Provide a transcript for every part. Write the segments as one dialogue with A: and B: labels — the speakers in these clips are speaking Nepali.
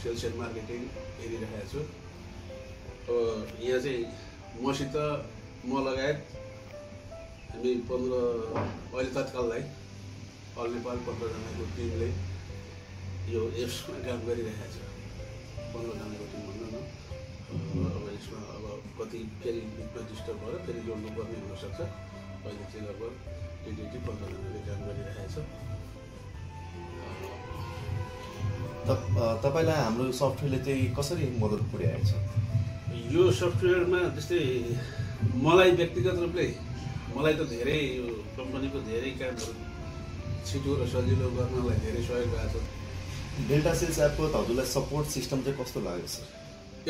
A: सेल्स एन्ड मार्केटिङ हेरिरहेको छु। यहाँ चाहिँ मसित म लगायत हामी 15 अहिले तत्काललाई अल नेपाल 15 जनाको टिमले यो यसमा काम गरिरहेको छ। 15 जनाको टिम भन्नु न। अब यसमा अब कति फेरि बिचमा डिस्टर्ब भएर फेरि जोड्नुपर्ने हुनसक्छ। अहिले चाहिँ लगभग 15 जनाले काम गरिरहेको छ।
B: तपाईलाई हाम्रो सफ्टवेयरले चाहिँ कसरी मद्दत पुर्याएको छ?
A: यो सफ्टवेयरमा जस्तै मलाई व्यक्तिगत रूपले मलाई त धेरै यो कम्पनीको धेरै कामहरू छिटो र सजिलो गर्नलाई धेरै सहयोग भएको छ।
B: डेल्टा सेल्स एपको हजुरलाई सपोर्ट सिस्टम चाहिँ कस्तो लाग्यो सर?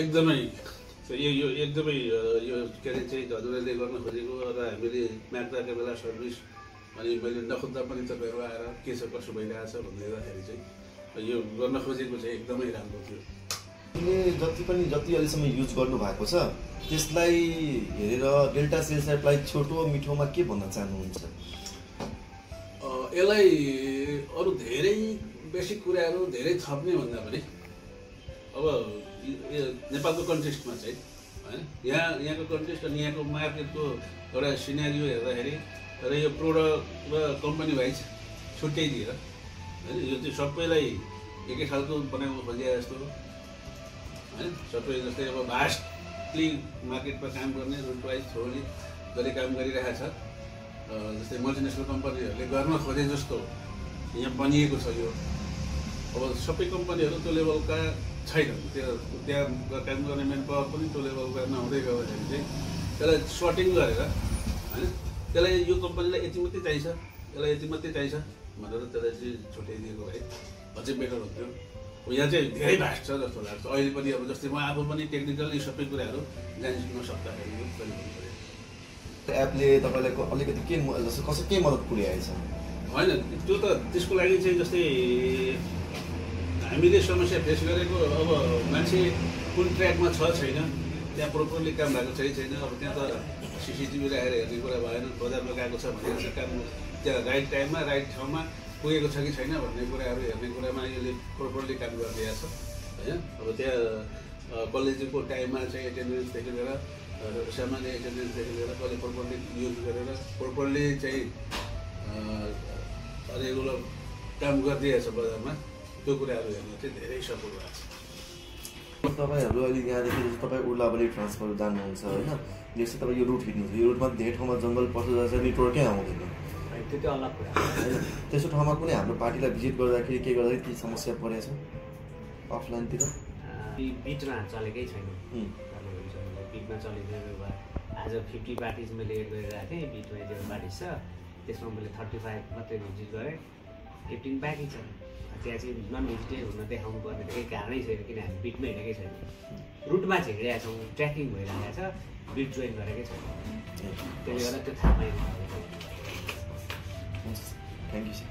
A: एकदमै यो एकदमै यो के अरे चाहिँ हजुरले गर्न खोजेको र हामीले माग्दाको बेला सर्भिस अनि मैले नखोज्दा पनि तपाईँहरू आएर के छ कसो भइरहेछ भन्दाखेरि चाहिँ यो गर्न खोजेको चाहिँ एकदमै राम्रो थियो।
B: जति अहिलेसम्म युज गर्नु भएको छ त्यसलाई हेरेर डेल्टा सेल्स एपलाई छोटो मिठोमा के भन्न चाहनुहुन्छ?
A: यसलाई अरू धेरै बेसिक कुराहरू धेरै थप्ने भन्दा पनि अब नेपालको कन्टेक्स्टमा चाहिँ हैन यहाँको कन्टेक्स्ट अनि यहाँको मार्केटको एउटा सिनेरियो हेर्दाखेरि र यो प्रोडक्ट र कम्पनी वाइज छुट्टै दिएर हैन यो चाहिँ सबैलाई एकै खालको बनाउनु खोजे जस्तो हैन सबै जस्तै अब भास्टली मार्केटमा काम गर्ने रुट वाइज थ्रोली गरी काम गरिरहेको छ। जस्तै मल्टिनेसनल कम्पनीहरूले गर्न खोजे जस्तो यहाँ बनिएको छ यो। अब सबै कम्पनीहरू त्यो लेभलका छैनन्। त्यहाँ काम गर्ने मेन पावर पनि त्यो लेभलका नहुँदै गर्दाखेरि चाहिँ त्यसलाई सर्टिङ गरेर हैन त्यसलाई यो कम्पनीलाई यति मात्रै चाहिन्छ यसलाई यति मात्रै चाहिन्छ भनेर त्यसलाई चाहिँ छुट्याइदिएको भए अझै बेटर हुन्थ्यो। यहाँ चाहिँ धेरै भास्ट छ जस्तो लाग्छ। अहिले पनि अब जस्तै म आफू पनि टेक्निकल यी सबै कुराहरू जान्न सक्दाखेरि यो प्रयोग गर्नु पऱ्यो।
B: एपले तपाईँलाई अलिकति के मद्दत पुर्याएको छ?
A: होइन त्यो त त्यसको लागि चाहिँ जस्तै हामीले समस्या फेस गरेको अब मान्छे कुन ट्र्याकमा छ छैन त्यहाँ प्रोपरली काम भएको छैन। अब त्यहाँ त सिसिटिभी राखेर हेर्ने कुरा भएन। बजारमा गएको छ भनेर चाहिँ काम त्यहाँ राइट टाइममा राइट ठाउँमा पुगेको छ कि छैन भन्ने कुराहरू हेर्ने कुरामा यसले प्रोपरली काम गरिदिएको छ होइन। अब त्यहाँ कलेजको टाइममा चाहिँ एटेन्डेन्सदेखि लिएर सामान्य एटेन्डेन्सदेखि लिएर कसले प्रोपरली युज गरेर प्रोपरली चाहिँ रेगुलर काम गरिदिएको छ बजारमा। त्यो कुराहरू हेर्नु चाहिँ धेरै सपोर्ट भएको छ।
B: तपाईँहरू अहिले यहाँदेखि तपाईँ उर्लाबारी ट्रान्सफर जानुहुन्छ होइन, जस्तै तपाईँ यो रुट हिँड्नुहुन्छ, यो रुटमा धेरै ठाउँमा जङ्गल पर्छ जहाँ चाहिँ नेटवर्कै आउँदैन
C: त्यो त अलग कुरा
B: होइन। त्यस्तो ठाउँमा कुनै हाम्रो पार्टीलाई भिजिट गर्दाखेरि के गर्दाखेरि के समस्या परेछ अफलाइनतिर?
C: बिटमा चलेकै छैन। बिटमा चलिँदैन। आज 50 पार्टिज मैले एड गरेर राखेँ। बिटमा 11 पार्टिज छ, त्यसमा मैले 35 मात्रै भिजिट गरेँ, 15 बाँकी छ। त्यहाँ चाहिँ नन भिजिटेबल हुन देखाउनु पर्ने केही कारणै छैन किन हामी बिटमा हिँडेकै छैन। रुटमा चाहिँ हिँडिरहेका छौँ, ट्र्याकिङ भइरहेको छ, बिट जोइन गरेकै छैन। त्यसले गर्दा त्यो थाहा पाइन्छ।
B: Thank you, sir.